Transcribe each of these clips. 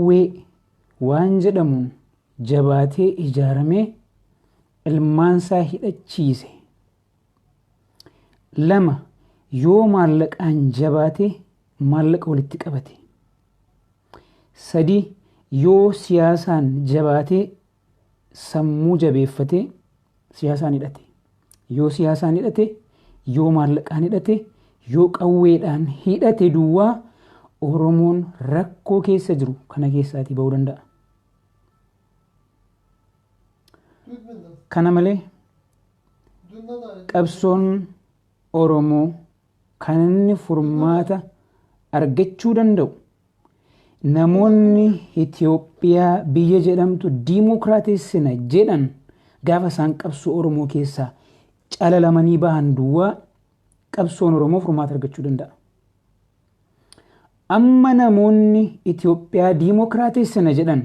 Qawwee waan jedhamuun jabaatee ijaaramee ilmaansaa hidhachiise. 2 yoo maallaqaan jabaatee maallaqa walitti qabate. 3 yoo siyaasaan jabaatee sammuu jabeeffatee siyaasaan hidhate. Yoo siyaasaan hidhate, yoo maallaqaan hidhate, yoo qawweedhaan hidhate duwwaa Oromoon rakkoo keessa jiru kana keessaatii ba'uu danda'a. Kana malee qabsoon Oromoo kan inni furmaata argachuu danda'u namoonni Itoophiyaa biyya jedhamtu diimokiraatessina jedhan gaafa isaan qabsoo Oromoo keessaa calalamanii bahan duwwaa qabsoon Oromoo furmaata argachuu danda'a. Amma namoonni Itoophiyaa diimokiraatessina jedhan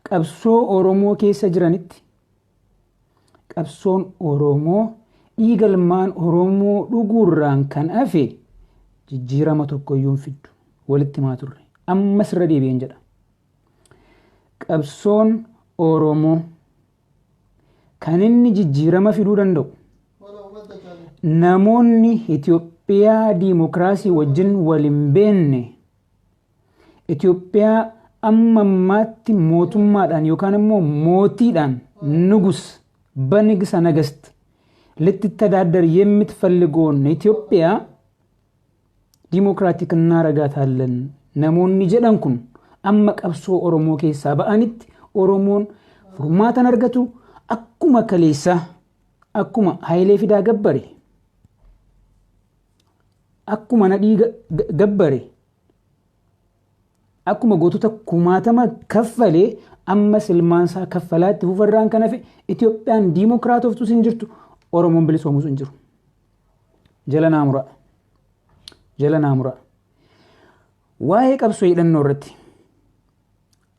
qabsoo Oromoo keessa jiranitti Qabsoon Oromoo dhiiga ilmaan Oromoo dhuguurraan kan hafe jijjiirama tokkoyyuu hin fiddu. Walitti himaa turre. Ammas irra deebi'een jedha. Qabsoon Oromoo kan inni jijjiirama fiduu danda'u namoonni Itoophiyaa diimokiraasii wajjin wal hin beekne Itoophiyaa amma ammaatti mootummaadhaan yookaan immoo mootiidhaan nugus በንግሰ ነገስት ልትተዳደር የምትፈልገውን ኢትዮጵያ ዲሞክራቲክ እናረጋታለን namoonni jedhan kun amma qabsoo Oromoo keessaa ba'anitti Oromoon furmaatan argatu. Akkuma kaleessaa, akkuma Hayilee Fidaa gabbare, akkuma Nadhii gabbare, akkuma gootota kumaatama kaffalee ammas ilmaansaa kaffalaatti fufarraan kan hafe Itoophiyaan diimokiraatoftus hin jirtu, Oromoon bilisoomus hin jiru. Jala naa muraa. Jala naa muraa. Waa'ee qabsoo hidhannoo irratti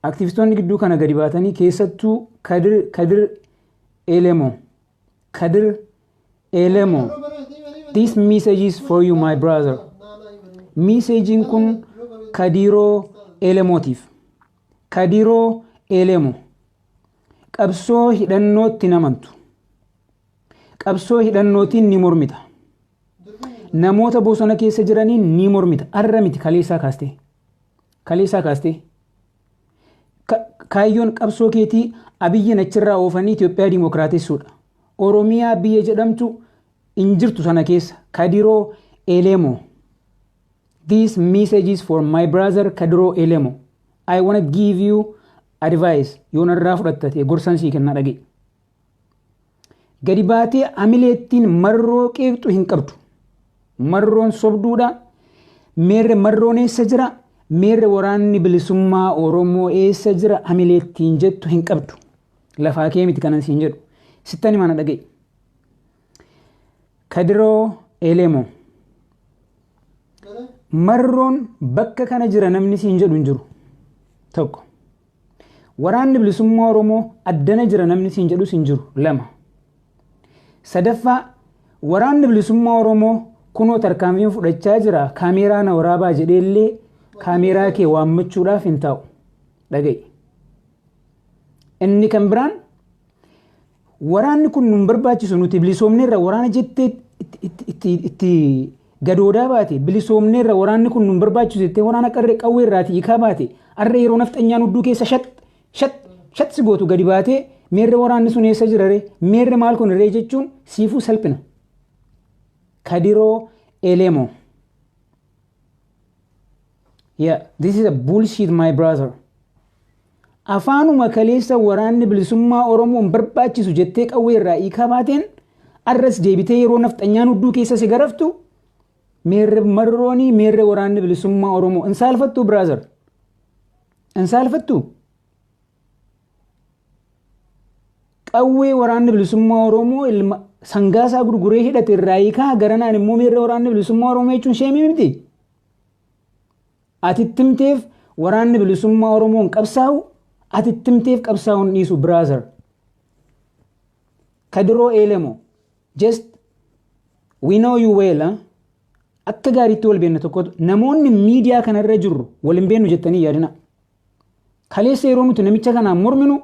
aktivistoonni gidduu kana gadi baatanii, keessattuu Kadir Elemo, Kadir Elemo, this message is for you, my brother. Messageiin kun Kadiroo Elemootiif. Kadiroo Elemo, qabsoo hidhannootti namantu, qabsoo hidhannootiin ni mormita, namoota bosona keessa jiraniin ni mormita. Arra miti, kaleessaa kaastee, kaleessaa kaastee kaayyoon qabsoo keetii Abiyyiin achirraa oofanii Itoophiyaa diimokiraatessuudha. Oromiyaa biyya jedhamtu hin jirtu sana keessa. Kadiroo Elemo. This message is for my brother Kadiroo Elemo. I wanna give you advice. Yoo narraa fudhattate gorsan sii kennaa, dhagee. Gadi baatee amileettiin Marroo qeeqxu hin qabdu. Marroon sobduudha. Meerre Marroon eessa jira? Meerre waraanni bilisummaa Oromoo eessa jira? Amileettiin jettu hin qabdu. Lafaa kee miti kanan siin jedhu. Sittan himaa, na dhaga'i. Kadiroo Elemo. Marroon bakka kana jira namni siin jedhu hin jiru. Tokko. Waraanni bilisummaa Oromoo addana jira namni siin jedhus hin jiru. Lama. Sadaffaa, waraanni bilisummaa Oromoo kunoo tarkaanfiin fudhachaa jira, kaameeraa na waraabaa jedheellee kaameeraa kee waammachuudhaaf hin taa'u. Dhaga'i. Inni kan biraan, waraanni kun nun barbaachisu, nuti bilisoomneerra waraana jettee itti gadoodaa baate, bilisoomneerra, waraanni kun nun barbaachisu jettee waraana qarree qawwee irraati hiikaa baate, arra yeroo nafxanyaan hudduu keessa shat shat shat si gootu gadi baatee meerre waraanni sun eessa jira ree, meerre maal kun ree jechuun siifuu salphina. Kadiroo Elemo. Yeah, this is a bullshit, my brother. Afaanuma kaleessa waraanni bilisummaa Oromoo hin barbaachisu jettee qawwee irraa hiikaa baateen arras deebitee yeroo nafxanyaan hudduu keessa si garaftu meerre Marroonii, meerre waraanni bilisummaa Oromoo, hin saalfattu, brother? Hin saalfattu? Qawwee waraanni bilisummaa Oromoo ilma sangaasaa gurguree hidhate irraa hiikaa garanaan immoo meerre waraanni bilisummaa Oromoo jechuun sheemii miti. Ati ittimteef waraanni bilisummaa Oromoo hin qabsaa'u, ati ittimteef qabsaa'u hin dhiisu, brother. Kadiroo Elemo, just we know you well, huh? Akka gaariitti wal beenna tokkotu namoonni miidiyaa kanarra jirru wal hin beennu jettanii yaadina. Kaleessa yeroo nuti namicha kanaan morminu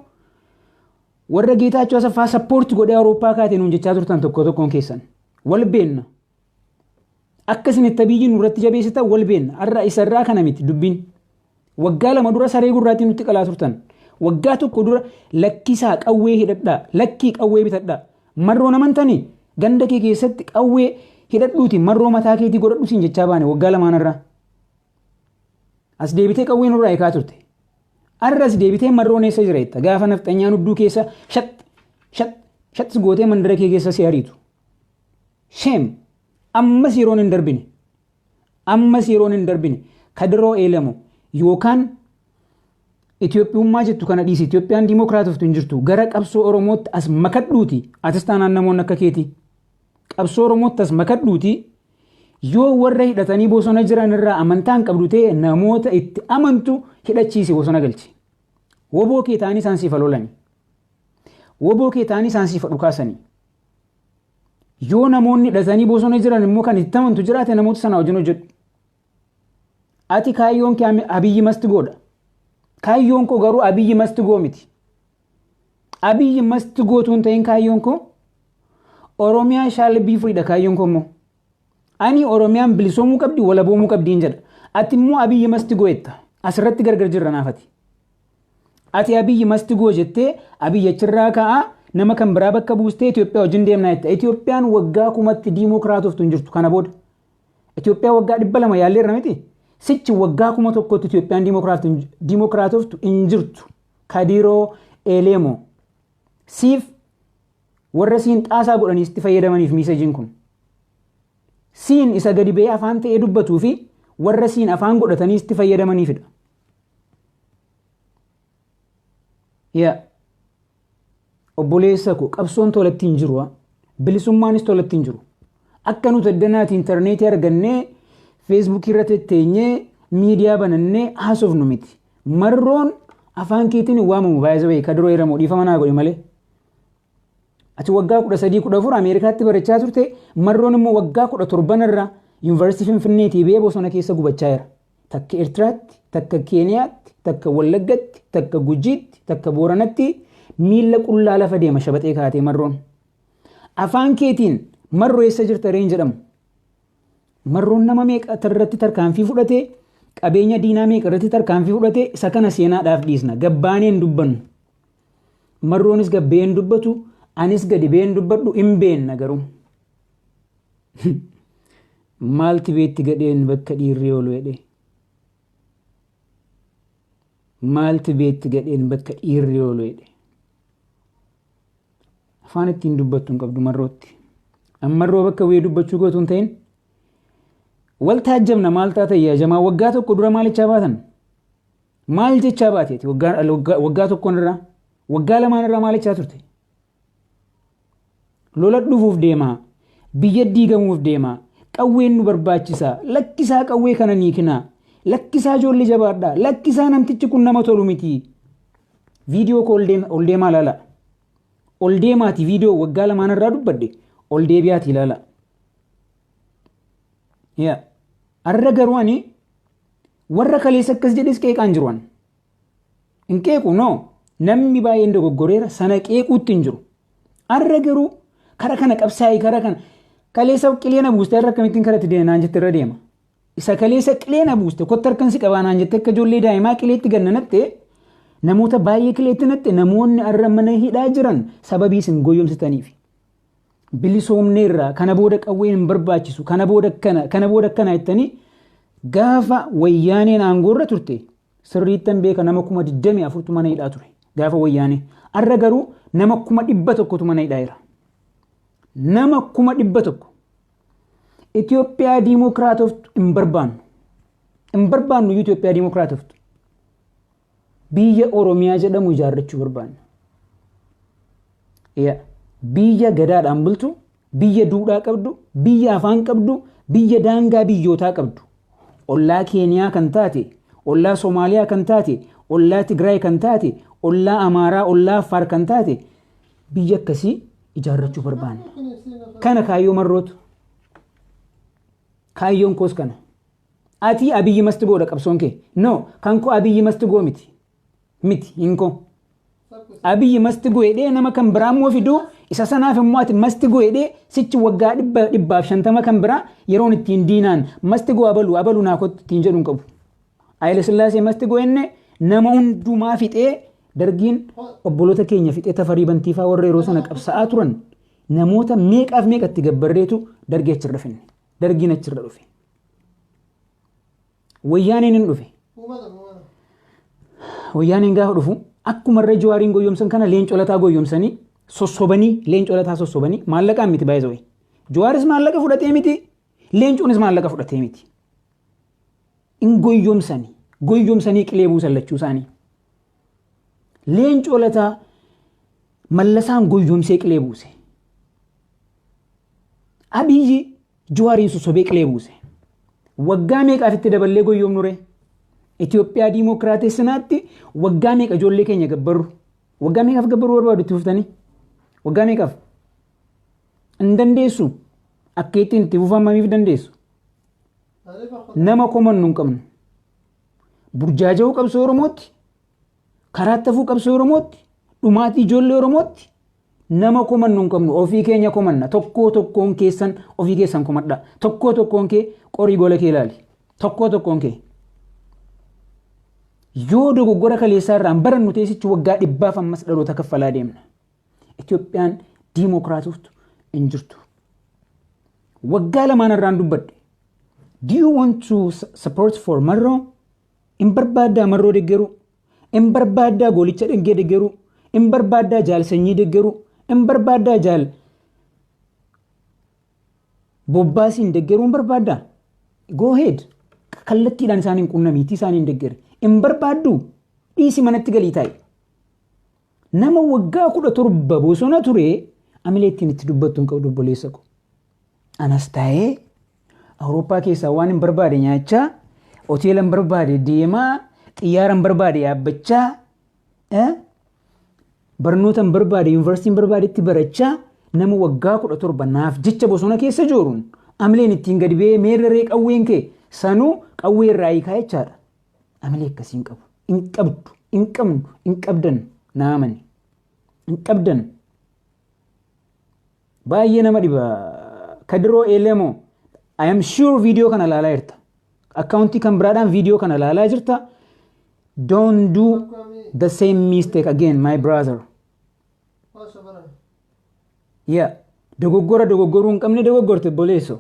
warra Geetaachoo Asaffaa support godhee Awurooppaa kaatee nuun jechaa turtan tokko tokkoon keessan. Wal beenna. Akka isin itti Abiyyi nurratti jabeessitan wal beenna. Har'a isarraa kana miti dubbiin. Waggaa 2 dura saree gurraattii nutti qalaa turtan. Waggaa 1 dura lakkisaa qawwee hidhadhaa, lakkii qawwee bitadhaa. Marroon amantanii ganda kee keessatti qawwee hidhadhuuti marroo mataa keetii godhadhu siin jechaa baane waggaa lamaanarraa. As deebitee qawwee nurraa eegaa turte. Har'a as deebitee marroon eessa jira jetta. Gaafa nafxanyaan hudduu keessa shat shat shat gootee mandara kee keessa si ariitu. Shame! Ammas yeroon hin darbine. Ammas yeroon hin darbine. Kadiroo Eelamo yookaan Itoophiyummaa jettu kana dhiisi. Itoophiyaan diimokiraatoftu hin jirtu. Gara qabsoo Oromootti as makadhuuti. Atis taanaan namoonni akka keetii. Qabsoo Oromootti as makadhuuti. Yoo warra hidhatanii bosona jiran irraa amantaa hin qabdu ta'e namoota itti amantu hidhachiisi bosona galchi. Woboo kee ta'anii isaan siif lolani. Woboo kee ta'anii isaan siif dhukaasanii. Yoo namoonni hidhatanii bosona jiran immoo kan itti amantu jiraate namoota sana wajjin hojjedhu. Ati kaayyoon kee Abiyyi must goodha. Kaayyoon koo garuu Abiyyi must go miti. Abiyyi must gootu hin ta'in kaayyoon koo Oromiyaa shall be freedha kaayyoon koo immoo. Ani Oromiyaan bilisoomuu qabdi, walaboomuu qabdi hin jedha. Ati immoo Abiyyi must go jetta. Asirratti gargar jirra naafati. Ati Abiyyi must go jettee Abiyyi achirraa ka'aa nama kan biraa bakka buustee Itoophiyaa wajjin deemnaa jetta. Itoophiyaan waggaa kumatti diimokiraatoftu hin jirtu kana booda. Itoophiyaa waggaa 200 yaalleerra miti. Sichi waggaa 1000tti Itoophiyaan diimokiraatoftu hin jirtu. Kadiroo Eleemo. Siif warra siin xaasaa godhanii itti fayyadamaniif messageiin kun. Siin isa gadi ba'ee afaan ta'ee dubbatuu fi warra siin afaan godhatanii itti fayyadamaniifidha. Yaa obboleessa koo, qabsoon tolatti hin jiru. Bilisummaanis tolatti hin jiru. Akka nuti addanaati intarneetii argannee Feesbuukii irra tetteenyee miidiyaa banannee haasofnu miti. Marroon afaan keetiin hin waamamu, baay'ee bahee Kadiroo Elemoo, dhiifama naa godhi malee. Ati waggaa 13, 14 Ameerikaatti barachaa turte, marroon immoo waggaa 17 irraa yuunivarsiitii Finfinneetii ba'ee bosona keessa gubachaa jira. Takka Eertiraatti, takka Keeniyaatti, takka Wallaggatti, takka Gujiitti, takka Booranatti miilla qullaa lafa deema shabaxee kaatee marroon. Afaan keetiin marroo eessa jirta reen jedhamu. Marroon nama meeqa irratti tarkaanfii fudhatee, qabeenya diinaa meeqa irratti tarkaanfii fudhatee, isa kana seenaadhaaf dhiisna. Gabbaanee hin dubbannu. Marroonis gabbee hin dubbatu, anis gadi bee hin dubbadhu, hin beenna garuu. Maalti beetti gadheen bakka dhiirri oolu jedhee. Maalti beetti gadheen bakka dhiirri oolu jedhee. Afaan ittiin dubbattu hin qabdu marrootti. Marroo bakka bu'ee dubbachuu gootu hin ta'in. Wal taajjabna. Maal taata yaa jamaa? Waggaa 1 dura maalichaa baatan? Maal jechaa baateeti? Waggaa tokkoon irraa, waggaa lamaan irraa maalichaa turte? Lola dhufuuf deemaa, biyya diigamuuf deemaa, qawween nu barbaachisaa, lakkisaa qawwee kana niikinaa, lakkisaa ijoollee jabaadhaa, lakkisaa namtichi kun nama tolu miti. Viidiyoo koo ol deemaa ilaala. Ol deemaati viidiyoo waggaa lamaan irraa dubbadhe ol deebi'aati ilaala. Yaa har'a garuu ani warra kaleessa akkas jedhes qeeqaan jiru ani. Hin qeequ, no, namni baay'een dogoggoreera, sana qeequutti hin jiru. Har'a garuu kara kana qabsaa'ii, kara kana kaleessa qilee na buuste, har'a akkamittiin karatti deema naan jette irra deema. Isa kaleessa qilee na buuste, kotta harkan si qabaa naan jette, akka ijoollee daa'imaa qileetti ganna natte, namoota baay'ee qileetti natte, namoonni har'a mana hidhaa jiran sababii isin goyyomsitaniif. Bilisoomneerraa, kana booda qawween hin barbaachisu, kana booda kana, kana booda akkana jettanii gaafa wayyaaneen aangoorra turte sirriittan beeka, nama 24,000tu mana hidhaa ture gaafa wayyaanee. Har'a garuu nama 100,000tu mana hidhaa jira. Nama 100,000. Itoophiyaa diimokiraatoftu hin barbaannu. Hin barbaannu Itoophiyaa diimokiraatoftu. Biyya Oromiyaa jedhamu ijaarrachuu barbaanna. Biyya gadaadhaan bultu, biyya duudhaa qabdu, biyya afaan qabdu, biyya daangaa biyyootaa qabdu. Ollaa Keeniyaa kan taate, ollaa Somaaliyaa kan taate, ollaa Tigraay kan taate, ollaa Amaaraa, ollaa Affaar kan taate, biyya akkasii ijaarrachuu barbaanna. Kana kaayyoo marrootu. Kaayyoon koos kana. Ati Abiyyi must goodha qabsoon kee. No, kan koo Abiyyi must go miti. Miti hinkoo. Abiyyi must go jedhee nama kan biraa immoo fiduu, isa sanaaf immoo ati must go jedhee sichi waggaa 150 kan biraa yeroon ittiin diinaan must go abalu abalu naa kottu ittiin jedhu hin qabu. Haayile Sillaasee must go jenne, nama hundumaa fixee, Dargiin obboloota keenya fixee, Tafarii Bantiifaa warra yeroo sana qabsa'aa turan namoota meeqaaf meeqatti gabbarreetu Dargii achirra finne. Dargiin achirra dhufe. Wayyaaneen hin dhufe. Wayyaaneen gaafa dhufu akkuma irra Jawaariin goyyomsan kana Leencoo Lataa goyyomsanii sossobanii, Leencoo Lataa sossobanii, maallaqaan miti baay'ee. Jawaaris maallaqa fudhatee miti, Leencoonis maallaqa fudhatee miti. In goyyomsanii, goyyomsanii qilee buusan lachuu isaanii. Leencoo Lataa Mallasaan goyyomsee qilee buuse. Abiyyi Jawaariin sossobee qilee buuse. Waggaa meeqaaf itti daballee goyyomnu ree? Itoophiyaa diimokiraatessinaatti waggaa meeqa ijoollee keenya gabbarru? Waggaa meeqaaf gabbaruu barbaadu itti fuftanii? Waggaa meeqaaf? Hin dandeessu. Akka ittiin itti fufamamiif dandeessu. Nama komannu hin qabnu. Burjaaja'uu qabsoo Oromootti, karaa tafuu qabsoo Oromootti, dhumaatii ijoollee Oromootti nama komannu hin qabnu. Ofii keenya komanna. Tokkoo tokkoon keessan ofii keessan komadha. Tokkoo tokkoon kee qorii gola kee ilaali. Tokkoo tokkoon kee. Yoo dogoggora kaleessaa irraan barannu teessichi waggaa 100f ammas dhaloota kaffalaa deemna. Itoophiyaan diimokiraatoftu hin jirtu. Waggaa lamaan irraan dubbadhe. Do you want to support for Marroo? Hin barbaaddaa Marroo deeggaruu? Hin barbaaddaa Goolicha Dhengee deeggaruu? Hin barbaaddaa Jaal Sanyii deeggaruu? Hin barbaaddaa Jaal Bobbaasiin deeggaruu hin barbaaddaa? Go ahead. Kallattiidhaan isaan hin qunnamiitii isaan hin deeggare. Hin barbaaddu, dhiisi, manatti galii taa'i. Nama waggaa 17 bosona ture amilee ittiin itti dubbattu hin qabdu, obboleessa ko. Anas taa'ee Awurooppaa keessaa waan hin barbaade nyaachaa, hoteela hin barbaade deemaa, xiyyaara hin barbaade yaabbachaa, barnoota hin barbaade yuunivarsiitii hin barbaadetti barachaa, nama waggaa 17 naaf jecha bosona keessa jooruun amileen ittiin gadi ba'ee meerree qawween kee sanuu qawwee irraa hiikaa jechaadha. Amilee akkasii hin qabu. Hin qabdu, hin qabnu, hin qabdan, naa amani. Hin qabdan. Baay'ee nama dhiba. Kadiroo Elemoo, I am sure viidiyoo kana ilaalaa jirta. Akkaawuntii kan biraadhaan viidiyoo kana ilaalaa jirta. Don't do the same mistake again, my brother. Yeah. Dogoggora dogoggoruu hin qabne dogoggorte, obboleesso.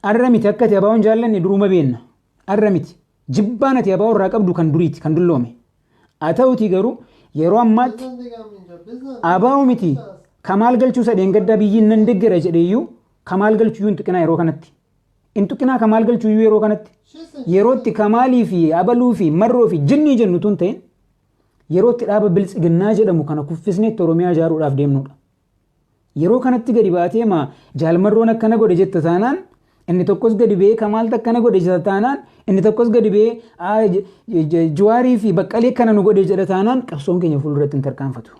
Arra miti, akka ati ABO'n jaallanne duruma beenna. Arra miti. Jibbaan ati ABO irraa qabdu kan duriiti, kan dulloome. Haa ta'utii garuu yeroo ammaatti ABO miti, Kamaal Galchuu sadeen gaddaa biyyiin nan deggera jedheeyyuu Kamaal Galchuu hin tuqinaa yeroo kanatti. Hin tuqinaa Kamaal Galchuu yeroo kanatti. Yeroo itti Kamaalii fi Abaluu fi Marroo fi Jinnii jennu tun ta'in, yeroo itti dhaaba Biltsiginnaa jedhamu kana kuffisneetti Oromiyaa ijaaruudhaaf deemnudha. Yeroo kanatti gadi baatee maa Jaalmarroon akkana godhe jetta taanaan, inni tokkos gadi ba'ee Kamaalta akkana godhe jetta taanaan, inni tokkos gadi ba'ee Juwaarii fi Baqqalee akkana nu godhe jedha taanaan, qabsoon keenya fuulduratti hin tarkaanfatu.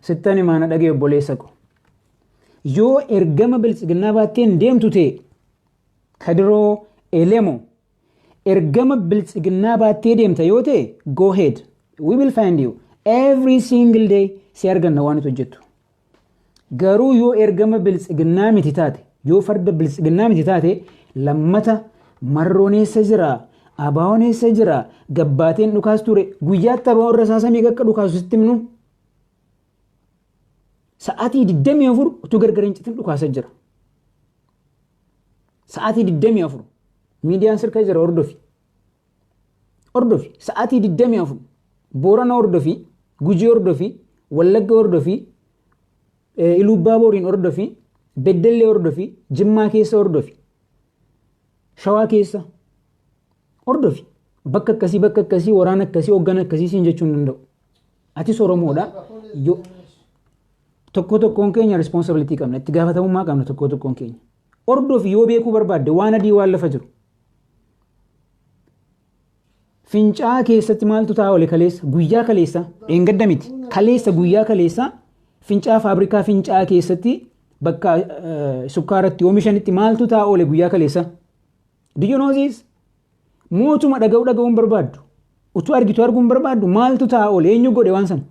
Sittan himaana, dhagee obboleessa ko. Yoo ergama Biltsiginnaa baatteen deemtu ta'e, Kadiroo Elemo, ergama Biltsiginnaa baattee deemta yoo ta'e, go ahead. We will find you every single day, si arganna waan nuti hojjettu. Garuu yoo ergama Biltsiginnaa miti taate, yoo farda Biltsiginnaa miti taate, lammata Marroon eessa jira, ABO'n eessa jira, gabbaateen dhukaas ture, guyyaatti ABO'n rasaasa meeqa akka dhukaasu sitti himnu. Sa'aatii 24 utuu gargar hin citin dhukaasa jira. Sa'aatii 24 miidiyaan sirka jira, hordofi. Hordofi, sa'aatii 24 Boorana hordofi, Gujii hordofi, Wallagga hordofi, Iluubbaa Booriin hordofi, Beddellee hordofi, Jimmaa keessa hordofi, Shawaa keessa hordofi. Bakka akkasii, bakka akkasii, waraana akkasii, hoggana akkasii siin jechuu hin danda'u. Atis Oromoodha. Tokko tokkoon keenya responsibility qabna, itti gaafatamummaa qabna tokko tokkoon keenya. Hordofi yoo beekuu barbaadde waan adii, waan lafa jiru. Fincaa'aa keessatti maaltu ta'a oole kaleessa, guyyaa kaleessa, dheengadda miti, kaleessa, guyyaa kaleessa Fincaa'aa, faabrikaa Fincaa'aa keessatti bakka sukkaaratti oomishanitti maaltu ta'a oole guyyaa kaleessa? Do you know this? Mootuma dhaga'uu dhaga'uun barbaaddu. Utuu argitu arguu hin barbaaddu? Maaltu ta'a oole? Eenyu godhe waan sana?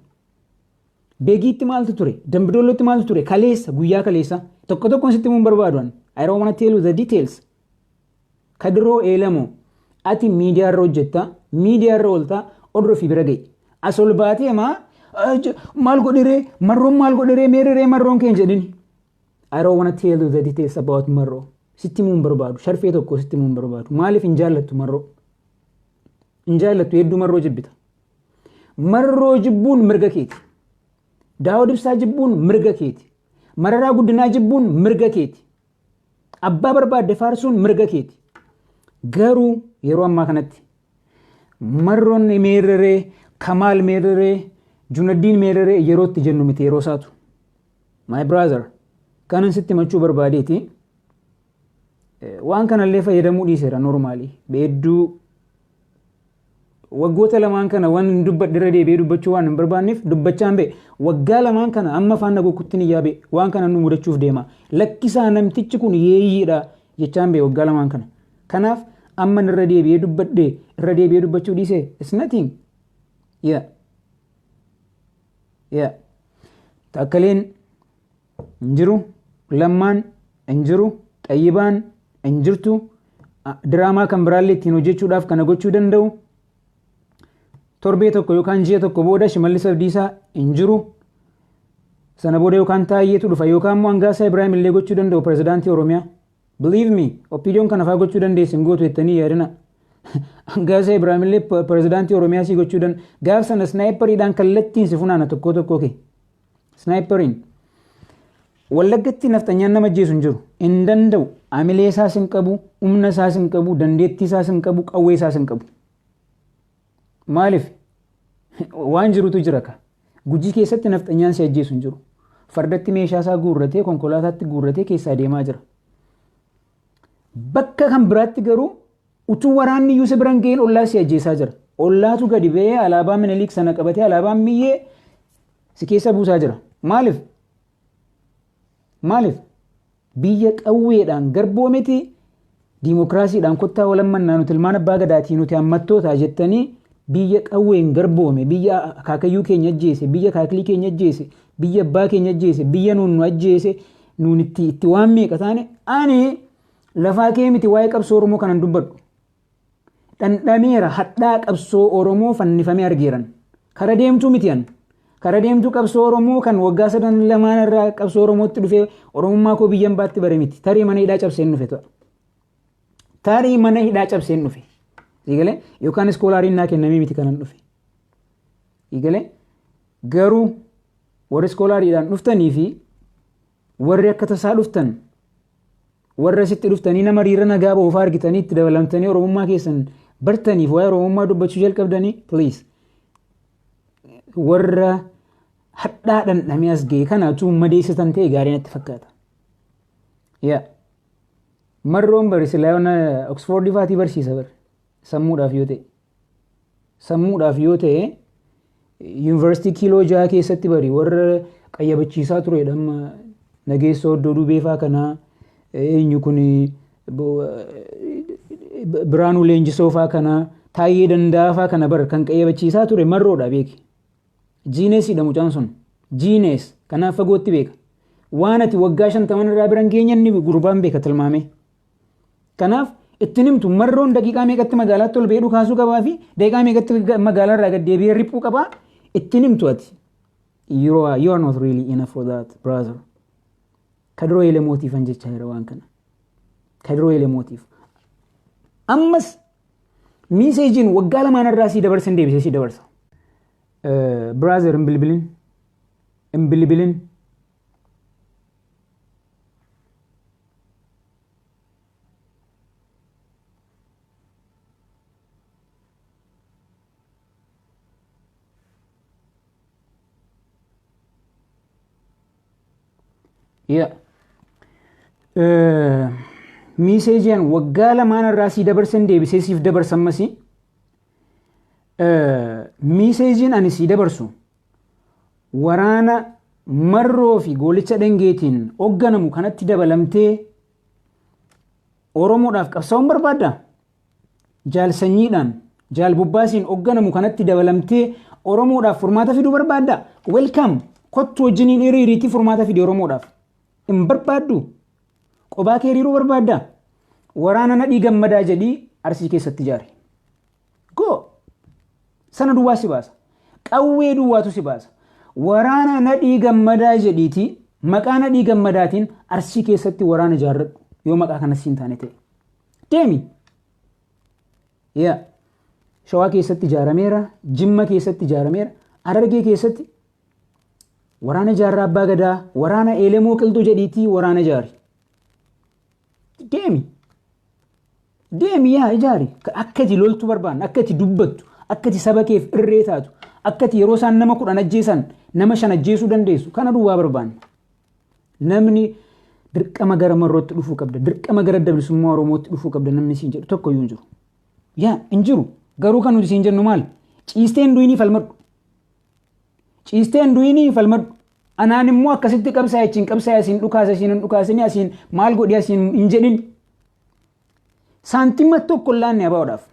Beegiitti maaltu ture? Dambidollootti maaltu ture? Kaleessa, guyyaa kaleessa. Tokko tokkoon sitti himuu hin barbaadu ani. I don't want to tell you the details. Kadiroo Eelamoo, ati miidiyaa irra hojjetta, miidiyaa irra oolta, oduu fi bira ga'i. As ol baatee maa maal godhiree, Marroon maal godhiree, meeriree Marroon keen jedhini. I don't want to tell you the details about Marroo. Sitti himuu hin barbaadu. Sharfee tokko sitti himuu hin barbaadu. Maaliif? Hin jaallattu Marroo? Hin jaallattu, hedduu Marroo jibbita. Marroo jibbuun mirga keeti. Daawud Ibsaa jibbuun mirga keeti. Mararaa Guddinaa jibbuun mirga keeti. Abbaa barbaadde faarsuun mirga keeti. Garuu yeroo ammaa kanatti Marroon meerreree, Kamaal meerreree, Junaddiin meerreree yeroo itti jennu miti yeroo isaatu. My brother, kanan sitti himachuu barbaadeeti. Waan kanallee fayyadamuu dhiiseera normally. Hedduu waggoota lamaan kana waan hin dubbadhe irra deebi'ee dubbachuu waan hin barbaanneef dubbachaan ba'e. Waggaa lamaan kana amma afaan nagokkutti ni yaabe, waan kana nu mudachuuf deema. Lakkisaa, namtichi kun yeeyyiidha jechaan ba'e waggaa lamaan kana. Kanaaf amma irra deebi'ee dubbadhe, irra deebi'ee dubbachuu dhiise, it's nothing. Yeah. Yeah. Taakkaleen hin jiru, Lammaan hin jiru, Xayyibaan hin jirtu, diraamaa kan biraallee ittiin hojjechuudhaaf kana gochuu danda'u. Torbee tokko yookaan ji'a tokko booda Shimallis Abdiisaa hin jiru. Sana booda yookaan Taayyeetu dhufa yookaan immoo Hangaasaa Ibraahim illee gochuu danda'u pirezidaantii Oromiyaa. Believe me, OPDOn kana faa gochuu dandeessi, hin gootu jettanii yaadina. Hangaasaa Ibraahim illee pirezidaantii Oromiyaa si gochuu danda'u. Gaaf sana sniperiidhaan kallattiin si funaana tokko tokko kee. Sniperiin. Wallaggatti nafxanyaan nama ajjeesu hin jiru. Hin danda'u. Amilee isaas hin qabu, humna isaas hin qabu, dandeettii isaas hin qabu, qawwee isaas hin qabu. Maaliif? Waan jirutu jira ka. Gujii keessatti nafxanyaan si ajjeesu hin jiru. Fardatti meeshaa isaa guurratee, konkolaataatti guurratee keessaa deemaa jira. Bakka kan biraatti garuu utuu waraanni iyyuu si biran ga'een ollaa si ajjeesaa jira. Ollaatu gadi ba'ee alaabaa Minilik sana qabatee, alaabaan miyyee si keessa buusaa jira. Maaliif? Maaliif? Biyya qawweedhaan garboometi diimokiraasiidhaan kottaa walammannaa, nuti ilmaan abbaa gadaatii, nuti hammattoota jettanii, biyya qawween garboome, biyya akaakayyuu keenya ajjeese, biyya akaakilii keenya ajjeese, biyya abbaa keenya ajjeese, biyya nuun nu ajjeese, nuun itti waan meeqa taane. Ani lafaa kee miti waa'ee qabsoo Oromoo kanan dubbadhu. Dhandhameera, hadhaa qabsoo Oromoo fannifamee argeeran. Kara deemtuu miti an. Kara deemtuu qabsoo Oromoo kan waggaa sadan lamaan irraa qabsoo Oromootti dhufee Oromummaa koo biyyan baatti bare miti. Tarii mana hidhaa cabseen dhufe ta'a. Tarii mana hidhaa cabseen dhufe. Siigalee, yookaan scholariin naa kennamee miti kanan dhufe. Siigalee, garuu warri scholariidhaan dhuftanii fi warri akka tasaa dhuftan, warra sitti dhuftanii nama riira nagaa ba'uufaa argitanii itti dabalamtanii Oromummaa keessan bartaniif waa'ee Oromummaa dubbachuu jalqabdanii, please, warra hadhaa dhandhamee as ga'e kana utuu madeessitan ta'e gaarii natti fakkaata. Yaa Marroon bari silaa yoona Oxford faatii barsiisa bari, sammuudhaaf yoo ta'e. Sammuudhaaf yoo ta'e yuunivarsiitii kiiloo 6 keessatti bari warra qayyabachiisaa turedha. Amma Nageessoo Oddoo Dubeefaa kanaa, eenyu kun, Biraanuu Leenjisoo faa kanaa, Taayyee Danda'aa faa kana bar kan qayyabachiisaa ture Marroodha, beeki. Geniusiidha mucaan sun. Genius, kanaaf fagootti beeka. Waan ati waggaa 50 irraa biran keenya inni gurbaan beeka tilmaamee. Kanaaf ittiin himtu, Marroon daqiiqaa meeqatti magaalaatti ol ba'ee dhukaasuu qabaa fi daqiiqaa meeqatti magaalaa irraa gad deebi'ee riphuu qabaa ittiin himtu ati. You are not really enough for that, brother. Kadiroo Elemootiifan jechaa jira waan kana. Kadiroo Elemootiif. Ammas messageiin waggaa lamaan irraa sii dabarsan deebisee sii dabarsa. Brother, hin bilbilin. Hin bilbilin. Yaa. Messageiin waggaa lamaan irraa sii dabarsan deebisee siif dabarsan masii. Messageiin ani sii dabarsu, waraana Marroo fi Goolicha Dhangeetiin hoogganamu kanatti dabalamtee Oromoodhaaf qabsaa'uun barbaaddaa? Jaalsanyiidhaan Jaal Bobbaasiin hoogganamu kanatti dabalamtee Oromoodhaaf furmaata fiduu barbaadda. Welcome. Kottu, wajjiniin hiriiriitii furmaata fidi Oromoodhaaf. Hin barbaaddu. Qophaa kee hiriiruu barbaadda. Waraana Nadhii Gammadaa jedhii Arsii keessatti ijaare. Go. Sana duwwaa si baasa. Qawwee duwwaatu si baasa. Waraana Nadhii Gammadaa jedhiitii maqaa Nadhii Gammadaatiin Arsii keessatti waraana ijaarradhu, yoo maqaa kanas hin taane ta'e. Deemi. Yaa. Shawaa keessatti ijaarameera, Jimma keessatti ijaarameera, Harargee keessatti waraana Jaarraa Abbaa Gadaa, waraana Elemoo Qilxuu jedhiitii waraana ijaari. Deemi. Deemi, yaa ijaari. Akka ati loltu barbaanna, akka ati dubbattu, akka ati saba keef irree taatu, akka ati yeroo isaan nama 10 ajjeesan nama 5 ajjeesuu dandeessu kana duwwaa barbaanna. Namni dirqama gara Marrootti dhufuu qabda, dirqama gara Adda Bilisummaa Oromootti dhufuu qabda namni siin jedhu tokko iyyuu hin jiru. Yaa, hin jiru. Garuu kan nuti siin jennu maal? Ciistee hin du'inii falmadhu. Ciistee hin du'inii falmadhu. Anaan immoo akkasitti qabsaa, achiin qabsaa, asiin dhukaasa, asiin hin dhukaasini, asiin maal godhi, asiin hin jedhin. Saantima tokko hin laanne abaa'uudhaaf.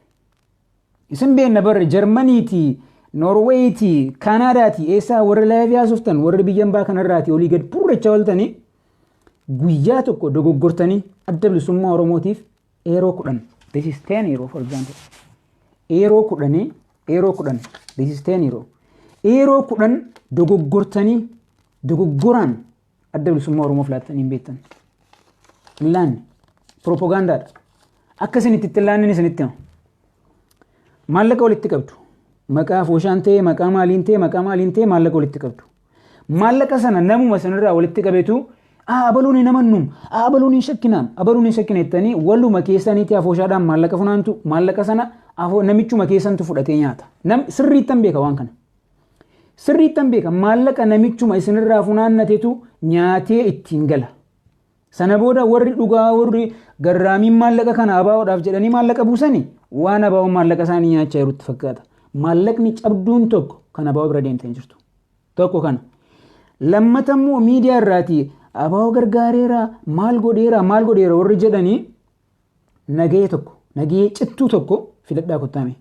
Isin beenna barre, Jarmaniiti, Noorweeyiiti, Kaanaadaati, eessaa warri live haasoftan, warri biyya hambaa kanarraati olii gad purrachaa ooltanii, guyyaa tokko dogoggortanii Adda Bilisummaa Oromootiif eeroo 10, this is €10 for example, eeroo 10, eeroo 10, this is €10, eeroo 10 dogoggortanii, dogoggoraan Adda Bilisummaa Oromoof laattanii hin beektan. Hin laanne. Propoogaandaadha. Akka isin itti hin laanne isinitti hima. Maallaqa walitti qabdu. Maqaa fooshaan ta'e, maqaa maaliin ta'e, maqaa maaliin ta'e, maallaqa walitti qabdu. Maallaqa sana namuma sanirraa walitti qabetu, "Abaluun hin amannum, abaluun hin shakkinaam, abaluun hin shakkina" jettanii waluma keessaniitii afooshaadhaan maallaqa funaantu. Maallaqa sana namichuma keessantu fudhatee nyaata. Nam sirriittan beeka waan kana. Sirriittan beeka, maallaqa namichuma isinirraa funaannatetu nyaatee ittiin gala. Sana booda warri dhugaa, warri garraamiin maallaqa kana abaa'oodhaaf jedhanii maallaqa buusanii, waan abaa'oon maallaqa isaanii nyaachaa jirutti fakkaata. Maallaqni cabduun tokko kan abaa'oo bira deemtee hin jirtu. Tokko kana. Lammata immoo miidiyaa irraatii abaa'oo gargaareera, maal godheera, maal godheera warri jedhanii, nagahee tokko, nagahee cittuu tokko filadhaa kottaame.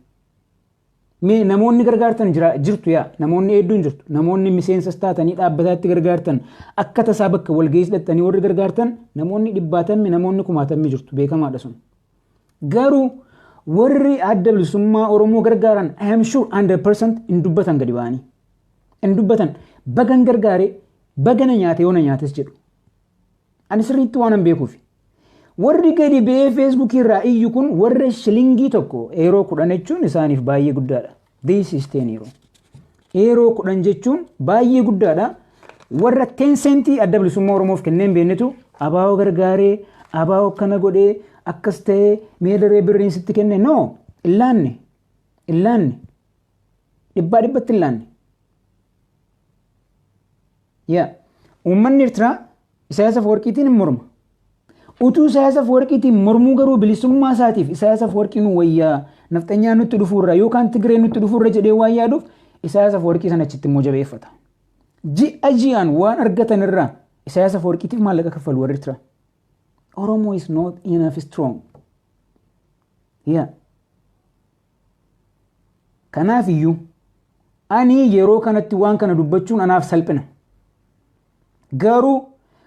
Mee namoonni gargaartan jira, jirtu, yaa namoonni hedduun jirtu. Namoonni miseensas taatanii dhaabbataatti gargaartan, akka tasaa bakka walga'iis dhattanii warri gargaartan, namoonni dhibbaatammi, namoonni kumaatammi jirtu, beekamaadha sun. Garuu warri Adda Bilisummaa Oromoo gargaaran, I am sure 100%, hin dubbatan gadi ba'anii. Hin dubbatan, bagan gargaare, bagana nyaate yoo na nyaates jedhu. Ani sirriitti waan hin beekuufi. Warri gadi ba'ee Feesbuukii irraa iyyu kun warra shilingii tokko, eeroo 10 jechuun isaaniif baay'ee guddaadha. This is €10. Eeroo 10 jechuun baay'ee guddaadha. Warra 10 sentii Adda Bilisummaa Oromoof kennee hin beeknetu abaa'oo gargaaree, abaa'oo akkana godhee, akkas ta'ee, mee daree birriin sitti kenne, no, hin laanne, hin laanne, dhibbaa dhibbatti hin laanne. Yaa, uummanni Eertiraa Isaayyaas Afwerqiitiin hin morma. Utuu Isaayyaas Afwerqiitiin mormuu garuu bilisummaa isaatiif Isaayyaas Afwerqiin wayyaa nafxanyaa nutti dhufuurra yookaan Tigree nutti dhufuurra jedhee waan yaaduuf, Isaayyaas Afwerqii sana achitti immoo jabeeffata. Ji'a ji'aan waan argatan irraa Isaayyaas Afwerqiitiif maallaqa kaffalu warri Eertiraa. Oromo is not enough strong. Yeah. Kanaaf iyyuu ani yeroo kanatti waan kana dubbachuun anaaf salphina. Garuu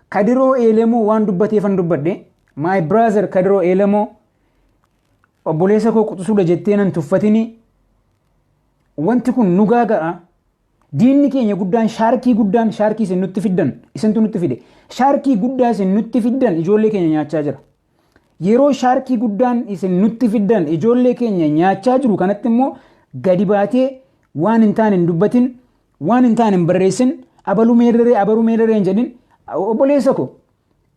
Kadiroo Eelemoo waan dubbateefan dubbadhe. My brother Kadiroo Eelemoo, obboleessa koo quxisuudha jettee nan tuffatini. Wanti kun nu gaaga'a. Diinni keenya guddaan, shaarkii guddaan, shaarkii isin nutti fiddan, isintu nutti fide. Shaarkii guddaa isin nutti fiddan ijoollee keenya nyaachaa jira. Yeroo shaarkii guddaan isin nutti fiddan ijoollee keenya nyaachaa jiru kanatti immoo gadi baatee waan hin taane hin dubbatin, waan hin taane hin barreessin, abaluu meerree, abaluu meerree hin jedhin. Obboleessa ko,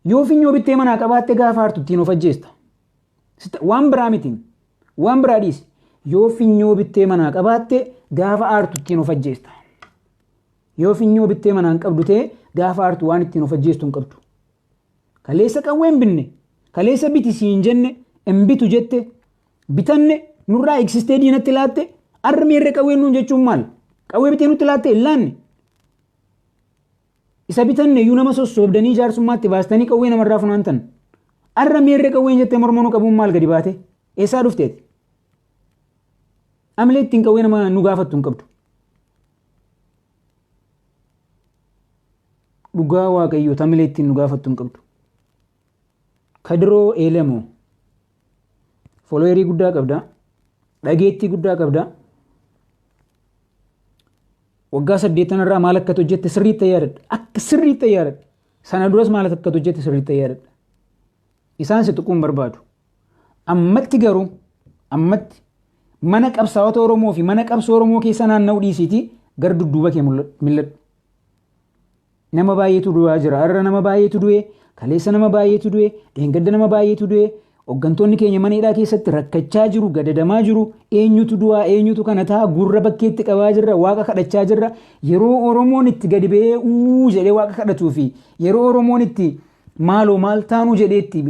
yoo finyoo bittee manaa qabaatte gaafa aartu ittiin of ajjeesta. Waan biraa miti. Waan biraa dhiisi. Yoo finyoo bittee manaa qabaatte gaafa aartu ittiin of ajjeesta. Yoo finyoo bittee manaa hin qabdu ta'e, gaafa aartu waan ittiin of ajjeestu hin qabdu. Kaleessa qawwee hin binne, kaleessa biti siin jenne hin bitu jette, bitanne nurraa eegsistee diinatti laatte, arra meerre qawween nuun jechuun maal? Qawwee bitee nutti laatte hin laanne. Isa bitanne iyyuu nama sossoobdanii jaarsummaatti baastanii qawwee namarraa funaantan. Arra meerre qawween jettee morma nu qabuun maal gadi baate? Eessaa dhufteeti? Amilee ittiin qawwee nama nu gaafattu hin qabdu. Dhugaa Waaqayyoo amilee ittiin nu gaafattu hin qabdu. Kadiroo Elemoo followerii guddaa qabda. Dhageettii guddaa qabda. Waggaa 8 irraa maal akka hojjette sirriitti yaadadha. Akka sirriitti yaadadha. Sana duras maal akka hojjette sirriitti yaadadha. Isaan si tuquun barbaadu. Ammatti garuu ammatti mana qabsaa'ota Oromoo fi mana qabsoo Oromoo keessa naanna'uu dhiisiitii gara dudduuba kee mil'adhu. Nama baay'eetu du'aa jira. Har'a nama baay'eetu du'e, kaleessa nama baay'eetu du'e, dheengadda nama baay'eetu du'e. Hooggantoonni keenya mana hidhaa keessatti rakkachaa jiru, gadadamaa jiru. Eenyutu du'aa, eenyutu kana ta'a, gurra bakkeetti qabaa jirra, waaqa kadhachaa jirra. Yeroo Oromoon itti gadi ba'ee uu jedhee waaqa kadhatuu fi yeroo Oromoon itti maaloo maal taanuu jedhee itti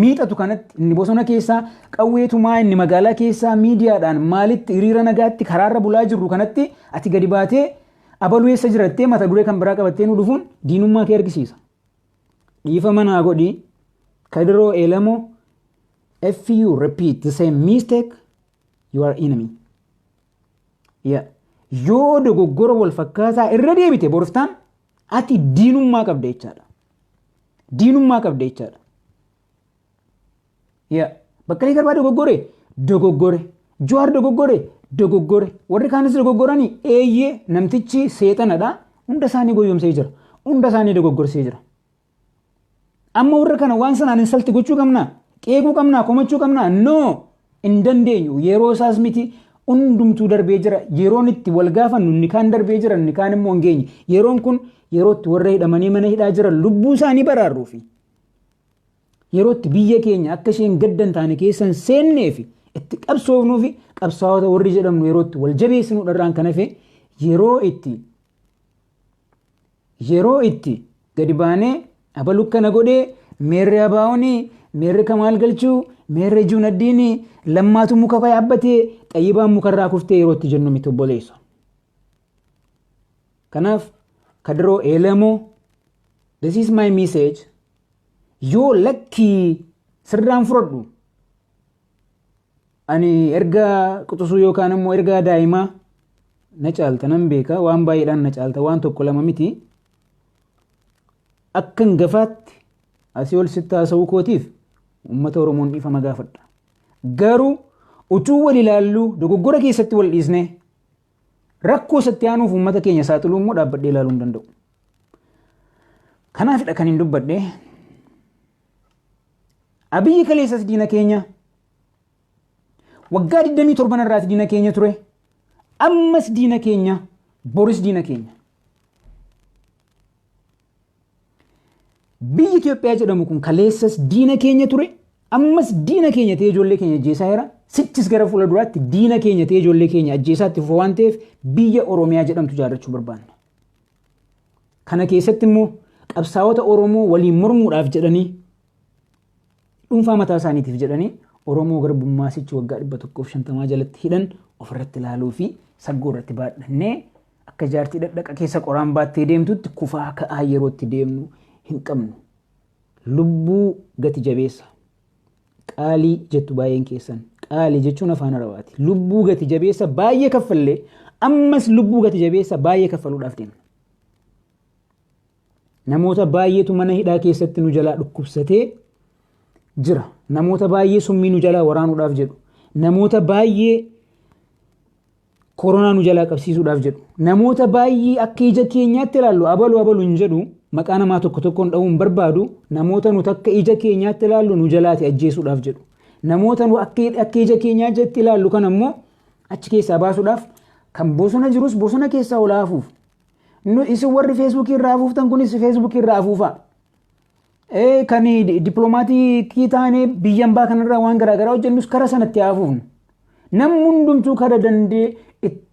miixatu kanatti inni bosona keessaa qawweetumaa inni magaalaa keessaa miidiyaadhaan maalitti hiriira nagaatti karaarra bulaa jirru kanatti ati gadi baatee abaluu eessa jirattee mata duree kan biraa qabattee nu dhufuun diinummaa kee argisiisa. Dhiifama naa godhi Kadiroo Elemoo, if you repeat the same mistake, you are enemy. Yeah. Yoo dogoggora wal fakkaataa irra deebite boroftaan ati diinummaa qabda jechaadha. Diinummaa qabda jechaadha. Yeah. Baqqalee Garbaa dogoggore dogoggore. Jawaar dogoggore dogoggore. Warri kaanis dogoggoranii eeyyee, namtichi seexanadha. Hunda isaanii goyyomsee jira. Hunda isaanii dogoggorsee jira. Amma warra kana waan sanaan insult gochuu qabnaa? Qeequu qabnaa? Komachuu qabnaa? No! Hin dandeenyu. Yeroo isaas miti, hundumtuu darbee jira. Yeroon itti wal gaafannu inni kaan darbee jira, inni kaan immoo hin geenye. Yeroon kun yeroo itti warra hidhamanii mana hidhaa jiran lubbuu isaanii baraarruufi. Yeroo itti biyya keenya akka isheen gaddan taane keessa hin seennee fi itti qabsoofnuu fi qabsaa'ota warri jedhamnu yeroo itti wal jabeessinu dharraan kan hafe yeroo itti gadi baanee abalu kana godhee, meerre abaa'oonii, meerre kamaal galchuu, meerre juunaddiinii, lammaatu muka yaabbatee, xayyibaan mukarraa kuftee yeroo itti jennu miti, obboleessa. Kanaaf Kadiroo Elemoo, this is my message. Yoo lakkii sirraan fudhadhu, ani erga quxisuu yookaan immoo erga daa'imaa na caalta nan beeka, waan baay'eedhaan na caalta, waan tokko lama miti. Akka hangafaatti asii ol sitti haasa'uu kootiif uummata Oromoon dhiifama gaafadha. Garuu utuu wal ilaalluu dogoggora keessatti wal dhiisnee rakkoo isatti aanuuf uummata keenya saaxiluu immoo dhaabbadhee ilaaluu hin danda'u. Kanaafidha kan hin dubbadhe. Abiyyi kaleessas diina keenya, waggaa 27 irraas diina keenya ture, ammas diina keenya, boris diina keenya. Biyyi Itoophiyaa jedhamu kun kaleessas diina keenya ture, ammas diina keenya ta'ee ijoollee keenya ajjeesaa jira. Sichis gara fuula duraatti diina keenya ta'ee ijoollee keenya ajjeesaa itti fufa waan ta'eef biyya Oromiyaa jedhamtu ijaarrachuu barbaanna. Kana keessatti immoo qabsaa'ota Oromoo waliin mormuudhaaf jedhanii, dhuunfaa mataa isaaniitiif jedhanii Oromoo garbummaa sichi waggaa 150 jalatti hidhan ofirratti ilaaluu fi saggoo irratti baadhannee akka jaartii dhadhaqa keessa qoraan baattee deemtutti kufaa ka'aa yeroo itti deemnu hin qabnu. Lubbuu gati jabeessa. Qaalii jettu baay'een keessan. Qaalii jechuun afaan Arabaati. Lubbuu gati jabeessa baay'ee kaffallee ammas lubbuu gati jabeessa baay'ee kaffaluudhaaf deemna. Namoota baay'eetu mana hidhaa keessatti nu jalaa dhukkubsatee jira. Namoota baay'ee summii nu jalaa waraanuudhaaf jedhu. Namoota baay'ee koronaa nu jalaa qabsiisuudhaaf jedhu. Namoota baay'ee akka ija keenyaatti ilaallu, abalu abalu hin jedhu, maqaa namaa tokko tokkoon dha'uu hin barbaadu, namoota nuti akka ija keenyaatti ilaallu nu jalaati ajjeesuudhaaf jedhu. Namoota nu akka ija keenyaatti ilaallu kan ammoo achi keessaa baasuudhaaf kan bosona jirus bosona keessaa ol hafuuf. Nu isin warri Feesbuukii irraa afuuftan kunis Feesbuukii irraa afuufaa. Kan dippiloomaatiikii taanee biyya hambaa kanarraa waan garaagaraa hojjennus kara sanatti hafuufnu. Namni hundumtuu kara dandee